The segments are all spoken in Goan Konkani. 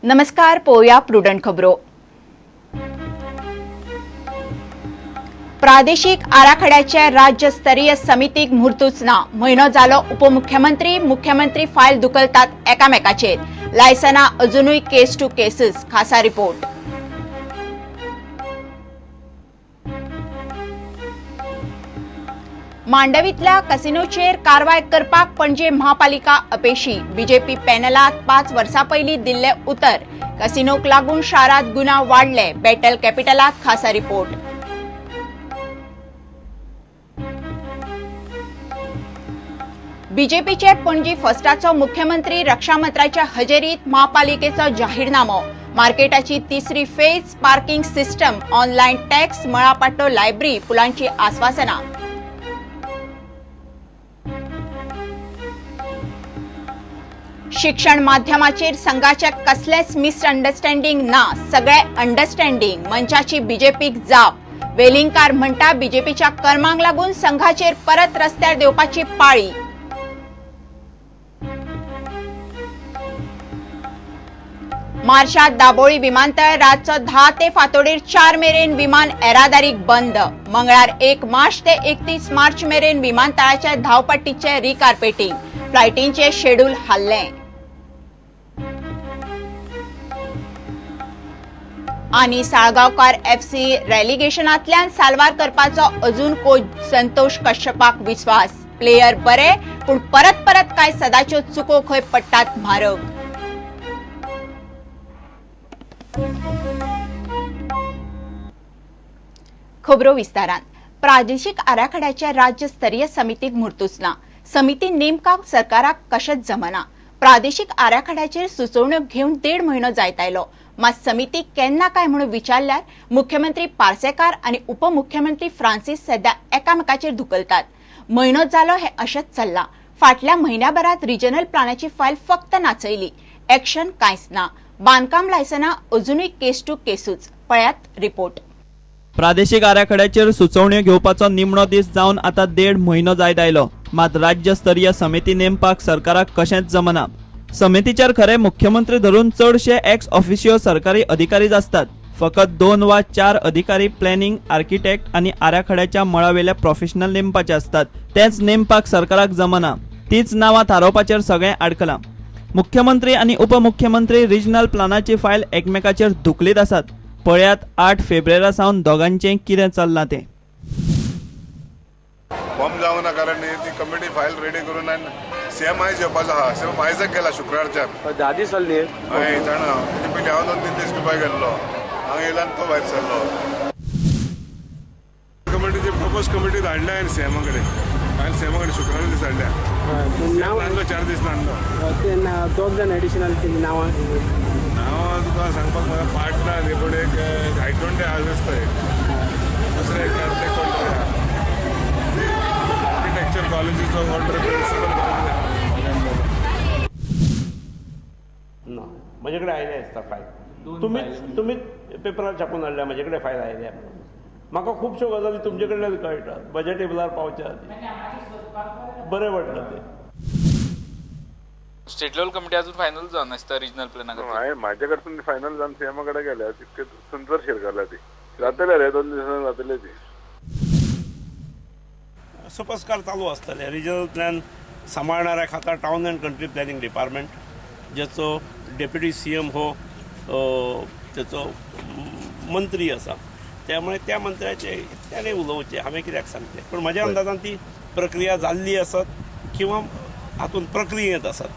नमस्कार, पोवया प्रुडंट खबरो. प्रादेशिक आराखड्याचे राज्यस्तरीय समितीक म्हूर्तूच ना. म्हयनो जालो उपमुख्यमंत्री मुख्यमंत्री फायल दुखलतात एकामेकाचेर. लायसना अजुनूय केस टू केसीस. खासा रिपोर्ट. मांडवीतल्या कसिनोचेर कारवाय करपाक पणजे महापालिका अपेशी. बीजेपी पॅनलात 5 वर्सां पयलीं दिल्ले उतर. कसिनोक लागून शारांत गुन्यांव वाडले. बॅटल कॅपिटलात खासा रिपोर्ट. बीजेपीचे पणजी फर्स्टाचो मुख्यमंत्री रक्षामंत्र्याच्या हजेरीत महापालिकेचो जाहीरनामो. मार्केटाची तिसरी phase, parking system, online tax, मळापाटो library, पुलांची आस्वासना. शिक्षण माध्यमाचेर संघाचे कसलेच मिसअंडरस्टँडिंग ना, सगळे अंडरस्टँडिंग. मंचाची बीजेपीक जाप. वेलिंगकार म्हणटा बीजेपीच्या कर्मांक लागून संघाचेर परत रस्त्यार देवपाची पाळी. मार्शात दाबोळी विमानतळ रातचो 10 ते फांतोडेर 4 मेरेन विमान येरादारीक बंद. मंगळार 1 मार्च ते 31 मार्च मेरेन विमानतळाच्या धांवपट्टीचे रिकार्पेटिंग. फ्लायटींचे शेड्यूल हाल्लें. आनी साळगांवकार एफसी रेलिगेशनांतल्यान साल्वार करपाचो अजून कोच संतोष कश्यपाक विस्वास. प्लेयर बरे पूण परत परत काय सदाच्यो चुको खंय पडटात म्हारग. खबरो विस्तारान. प्रादेशिक आराखड्याच्या राज्यस्तरीय समितीक म्हूर्तूच ना. समिती नेमकाक सरकाराक कशेंच जमना. प्रादेशिक आराखड्याचेर सुचोवण्यो घेवन 1.5 म्हयनो जायत आयलो. मात समिती केन्ना काय म्हणून विचारल्यार मुख्यमंत्री पार्सेकार आनी उपमुख्यमंत्री फ्रांसीस सध्या एकामेकाचेर धुकलतात. म्हयनो जालो हे अशेंच चल्लां. फाटल्या म्हयन्याभरात रिजनल प्लानाची फायल फक्त नाचयली, एक्शन कांयच ना. बांदकाम लायसनां अजुनूय केस टू केसूच. पळयात रिपोर्ट. प्रादेशिक आराखड्याचेर सुचोवण्यो घेवपाचो निमणो दीस जावन आतां 1.5 म्हयनो जायत आयलो. मात राज्यस्तरीय समिती नेमपाक सरकाराक कशेंच जमना. समितीचेर खरे मुख्यमंत्री धरून चडशे एक्स ऑफिशियो सरकारी अधिकारीच आसतात. फकत 2 वा 4 अधिकारी प्लॅनिंग, आर्किटेक्ट आनी आराखड्याच्या मळावेल्या प्रोफेशनल नेमपाचे आसतात. तेच नेमपाक सरकाराक जमना. तीच नांवां थारोवपाचेर सगळें आडकलां. मुख्यमंत्री आनी उपमुख्यमंत्री रिजनल प्लानाची फायल एकमेकाचेर धुकलीत आसात. पळयात 8 फेब्रुवारी सावन दोगांचें कितें चल्लां तें. फॉर्म जावंक ना कारण ती कमिटी फायल रेडी करून आनी सीएम आयज येवपाचो आहा. सीएम आयजच गेला शुक्रारच्यान. 10 दीस जाले न्ही. हय जाणा, तेजे पयलीं हांव 2-3 दीस दुबाय गेल्लो. हांगा येयला आनी तो भायर सरलो. कमिटीची प्रपोज कमिटी धाडल्या हांवें सीएमा कडेन. फायल सीएमा कडेन शुक्रारा दीस धाडल्या. नांव नासलो 4 दीस नासलो. ते दोग जाण एडिशनल तेजी नांवां. नांवां तुका सांगपाक म्हाका पाट ना न्ही, पूण एक गायतोंडे आहा दिसता एक, दुसरें एक ते कोण तरी आहा आर्किटेक्चर कॉलेजीचो कोण तरी प्रिंसिपल. ना, म्हजे कडेन आयले आसता फायल. तुमीच पेपरार छापून हाडल्या. म्हजे कडेन फायल आयल्या म्हणून म्हाका खुबश्यो गजाली तुमचे कडल्यान कळटात. म्हज्या टेबलार पावच्या आदी बरें वाटलं तें. स्टेट लेवल कमिटी अजून फायनल जावन नासता रिजनल प्लॅना खातीर. हांवें म्हाजे कडसून फायनल जावन सीएमा कडेन गेल्या. तितके सुंदर शिरकल्या ती. जातले रे, 2 दिसांनी जातले ती. सोपस्कार चालू आसतले. रिजनल प्लॅन सांबाळणाऱ्या खाता town and country planning department, ज्याचो डेप्युटी सीएम हो तेचो मंत्री आसा. त्यामुळे त्या मंत्र्याचे त्याने उलोवचें, हांवें कित्याक सांगचें. पूण म्हज्या अंदाजान ती प्रक्रिया जाल्ली आसत किंवा हातूंत प्रक्रियेंत आसत.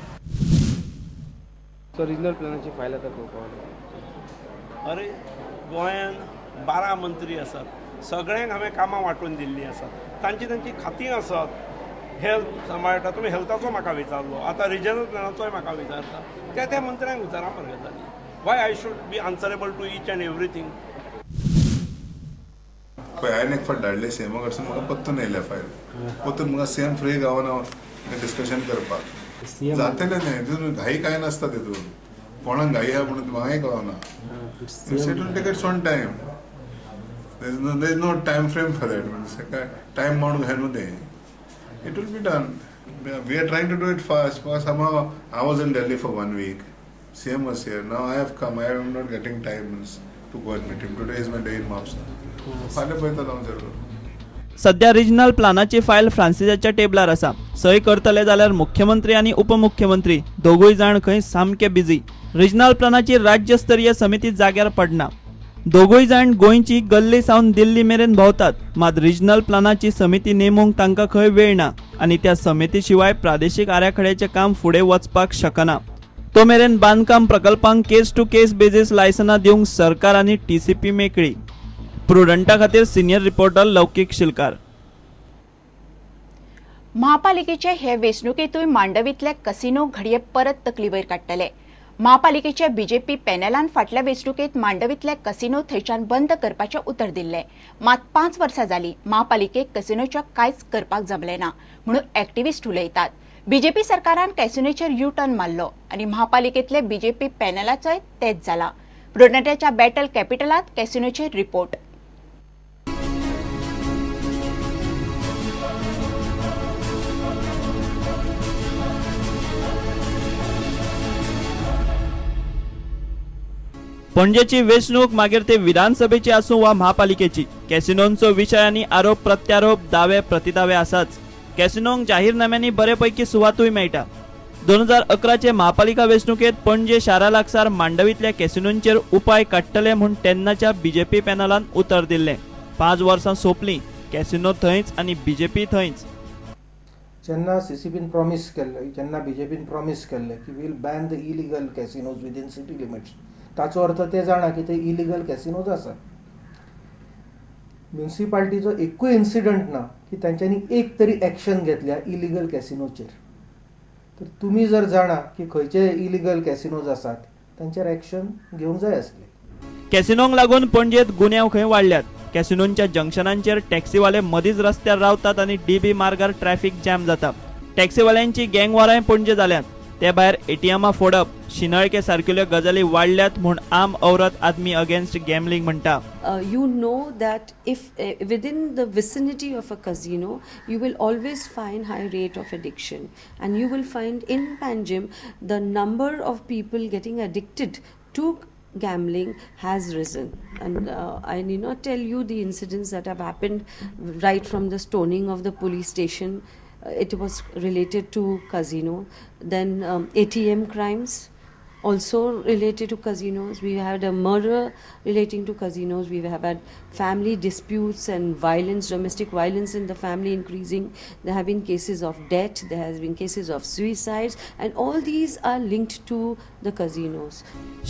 सो रिजनल प्लॅनाची फायल आतां खंय पावल्या? अरे, गोंयान 12 मंत्री आसात. सगळ्यांक हांवें कामां वांटून दिल्लीं आसात. तांची तांची खातीं आसात. हेल्थ सांबाळटा तुमी, हेल्थाचो म्हाका विचारलो, आतां रिजनल प्लॅनाचोय म्हाका विचारता. त्या त्या मंत्र्यांक विचारा मरे गजाली. Why I should be answerable to each and everything? पळय, हांवें एक फावट धाडले सीएमा कडसून, म्हाका परतून येयल्या फायल. परतून म्हाका सीएम फ्री गावना डिस्कशन करपाक. सीएम जातलें न्ही तितून घाई कांय नासता. तितून कोणाक घाई आहा म्हणून म्हाकाय कळना. It will take its own time. There is no time frame for that. म्हणजे काय टायम बाउंड घाय न्हू तें. It will be done. We are trying to do it fast. Somehow I was in Delhi for 1 week. CM was here. Now I have come, I am not getting time to go and meet him. Today is my day in Mapusa. फाल्यां पळयतलो हांव जरूर. सध्या रिजनल प्लानाची फायल फ्रांसिसाच्या टेबलार आसा. सय करतले जाल्यार मुख्यमंत्री आनी उपमुख्यमंत्री दोगूय जाण खंय सामके बिजी. रिजनल प्लानाची राज्य स्तरीय समिती जाग्यार पडना. दोगूय जाण गोंयची गल्ली सावन दिल्ली मेरेन भोंवतात, मात रिजनल प्लानाची समिती नेमूंक तांकां खंय वेळ ना आनी त्या समिती शिवाय प्रादेशीक आराखड्याचें काम फुडें वचपाक शकना. तो मेरेन बांदकाम प्रकल्पांक केस टू केस बेजीस लायसनां दिवंक सरकार आनी टीसीपी मेकळी. प्रुडंटा खातीर सिनियर रिपोर्टर लौकीक शिलकार. महापालिकेचे हे वेंचणुकेंतूय मांडवींतले कसिनो घडये परत तकली वयर काडटले. महापालिकेच्या बीजेपी पॅनलान फाटल्या वेंचणुकेंत मांडवींतले कसिनो थंयच्यान बंद करपाचें उतर दिल्लें. मात 5 वर्सां जालीं महापालिकेक कसिनोचें कांयच करपाक जमलें ना म्हणून एक्टिविस्ट उलयतात. बीजेपी सरकारान कॅसिनोचेर यू टर्न मारलो आनी महापालिकेंतले बीजेपी पॅनलाचोय तेच जाला. प्रुडंटाच्या बॅटल कॅपिटलांत कॅसिनोचेर रिपोर्ट. पणजेची वेंचणूक मागीर ते विधानसभेची आसूं वा महापालिकेची, कॅसिनोंचो विशय आनी आरोप प्रत्यारोप, दावे प्रतिदावे आसाच. कॅसिनोंक जाहीरनाम्यांनी बरे पैकी सुवातूय मेळटा. 2011 महापालिका वेंचणुकेंत पणजे शारा लागसार मांडवींतल्या कॅसिनोंचेर उपाय काडटले म्हूण तेन्नाच्या बीजेपी पॅनलान उतर दिल्लें. 5 वर्सां सोंपलीं, कॅसिनो थंयच आनी बीजेपी थंयच. जेन्ना सीसीपीन प्रॉमीस केल्लें, जेन्ना बीजेपीन प्रॉमीस केल्लें की we'll ban the illegal casinos within city limits, ताचो अर्थ ते जाणा की ते इलिगल कॅसिनोज आसात. म्युनिसिपाल्टीचो एकूय इन्सिडंट ना की तांच्यांनी एक तरी एक्शन घेतल्या इलिगल कॅसिनोचेर. तर तुमी जर जाणा की खंयचे इलिगल कॅसिनोज आसात तांचेर एक्शन घेवंक जाय आसलें. कॅसिनोंक लागून पणजेंत गुन्यांव खंय वाडल्यात. कॅसिनोंच्या जंक्शनांचेर टॅक्सीवाले मदींच रस्त्यार रावतात आनी डीबी मार्गार ट्रॅफिक जॅम जाता. टॅक्सीवाल्यांची गँगवारांय पणजे जाल्यांत. ते भायर एटीएमां फोडप, शिनळके सारकिल्ल्यो गजाली वाडल्यात म्हूण आम औरत आदमी अगेन्स्ट गॅमलिंग म्हणटा. You know that if within the vicinity of a casino, you will always find high rate of addiction, and you will find in Panjim the number of people getting addicted to gambling has risen. And I need not tell you the incidents that have happened right from the stoning of the police station. It was related to casino. Then ATM crimes also related to casinos. We had a murder relating to casinos. We have had family disputes and violence, domestic violence in the family increasing. There have been cases of death, there has been cases of suicides, and all these are linked to the casinos.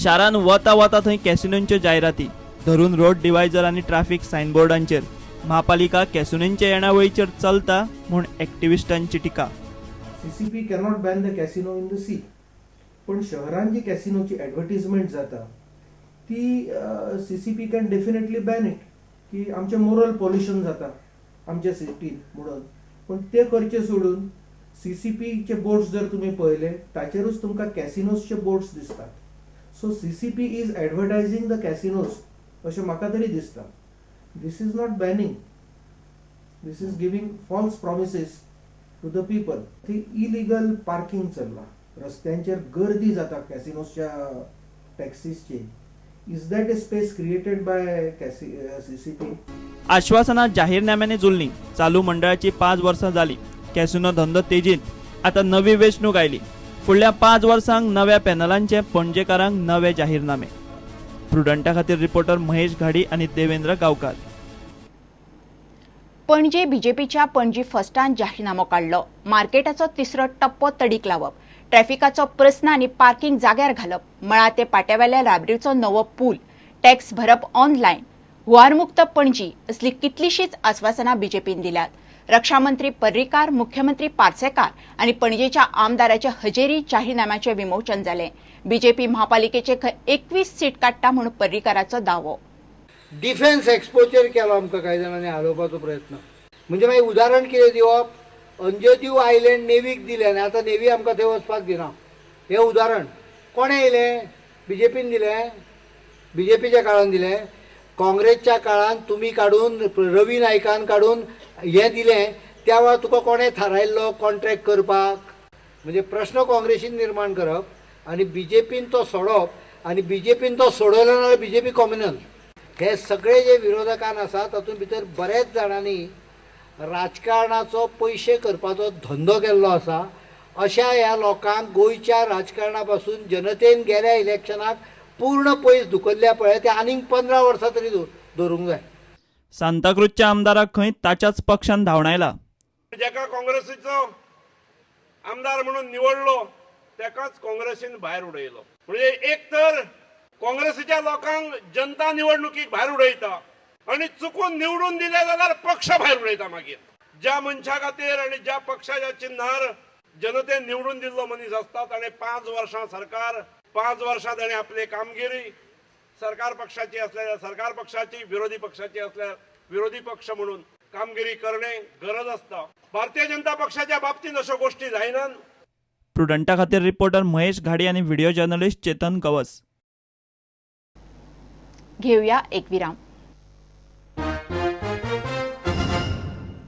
शारान वता वता थंय कॅसिनोंच्यो जायराती, धरून रोड डिवायजर आनी ट्राफिक सायनबोर्डांचेर. महापालिका कॅसिनोंचे येणावळीचेर चलता म्हूण एक्टिविस्टांची टिका. CCP cannot ban the casino in the sea, पण शहरान जी कॅसिनोची ॲडवर्टीजमेंट जाता ती CCP can definitely ban it, की आमचें मोरल पॉल्युशन जाता आमच्या सिटीन म्हणून. पण ते करचे सोडून सीसीपीचे बोर्ड्स जर तुमी पळयले ताचेरूच तुमकां कॅसिनोजचे बोर्ड्स दिसतात. So CCP is advertising the casinos अशें म्हाका तरी दिसता. This is not banning, this is giving false promises to the people. ती इलिगल पार्किंग चल्लां, रस्त्यांचेर गर्दी जाता कॅसिनोसच्या टॅक्सीसची. Is that a space created by CCP? आश्वासनां जाहीरनाम्यांनी जुळली. चालू मंडळाची 5 वर्सां जाली, कॅसिनो धंदो तेजीत. आतां नवी वेंचणूक आयली. फुडल्या 5 वर्सांक नव्या पॅनलांचे पणजेकारांक नवे जाहीरनामे. प्रुडंटा खातीर रिपोर्टर महेश घाडी आनी देवेंद्र गांवकार. पणजे बीजेपीच्या पणजी फर्स्टान जाहीरनामो काडलो. मार्केटाचो तिसरो टप्पो तडीक लावप, ट्रॅफिकाचो प्रस्न आनी पार्किंग जाग्यार घालप, मळा ते पाट्यावेल्या राबरीचो नवो पूल, टॅक्स भरप ऑनलायन, हुंवारमुक्त पणजी असली कितलीशीच आस्वासनां बीजेपीन दिल्यात. रक्षामंत्री पर्रीकार, मुख्यमंत्री पार्सेकार आनी पणजेच्या आमदाराचे हजेरी जाहीरनाम्याचें विमोचन जालें. बीजेपी महापालिकेचे खंय 21 सीट काडटा म्हूण पर्रीकाराचो दावो. डिफेन्स एक्सपोजर केलो आमकां कांय जाणांनी हालोवपाचो प्रयत्न. म्हणजे मागीर उदाहरण कितें दिवप, अंजदीव आयलँड नेवीक दिलें आनी आतां नेवी आमकां थंय वचपाक दिना. हें उदाहरण कोणें येयलें? बीजेपीन दिलें, बीजेपीच्या काळान दिलें. काँग्रेसच्या काळान तुमी काडून, रवी नायकान काडून हें दिलें, त्या वेळार तुका कोणें थारायल्लो कॉन्ट्रॅक्ट करपाक? म्हणजे प्रश्न काँग्रेसीन निर्माण करप आनी बीजेपीन तो सोडप आनी बीजेपीन तो सोडयलो ना जाल्यार बीजेपी कॉम्युनल. हे सगळे जे विरोधकान आसा तातूंत भितर बरेच जाणांनी राजकारणाचो पयशे करपाचो धंदो केल्लो आसा. अशा ह्या लोकांक गोंयच्या राजकारणा पासून जनतेन गेल्या इलेक्शनाक पूर्ण पयस धुकल्ल्या पळय ते आनीक 15 वर्सां तरी दवरूंक जाय. सांताक्रूजच्या आमदाराक खंय ताच्याच पक्षान धांवडायला. जेका काँग्रेसीचो आमदार म्हणून निवडलो तेकाच काँग्रेसीन भायर उडयलो. म्हणजे एक तर काँग्रेसीच्या लोकांक जनता निवडणुकीक भायर उडयता आनी चुकून निवडून दिले जाल्यार पक्ष भायर उडयता. मागीर ज्या मनशा खातीर आनी ज्या पक्षाच्या चिन्हार जनतेन निवडून दिल्लो मनीस आसता ताणें 5 वर्सां सरकार, 5 वर्सां ताणें आपली कामगिरी सरकार पक्षाची असल्यार सरकार पक्षाची, विरोधी पक्षाची असल्यार विरोधी पक्ष म्हणून कामगिरी करणे गरज आसता. भारतीय जनता पक्षाच्या बाबतींत अश्यो गोष्टी जायनात. प्रुडंटा खातीर रिपोर्टर महेश घाडी आनी व्हिडिओ जर्नलिस्ट चेतन गवस. घेऊया एक विराम.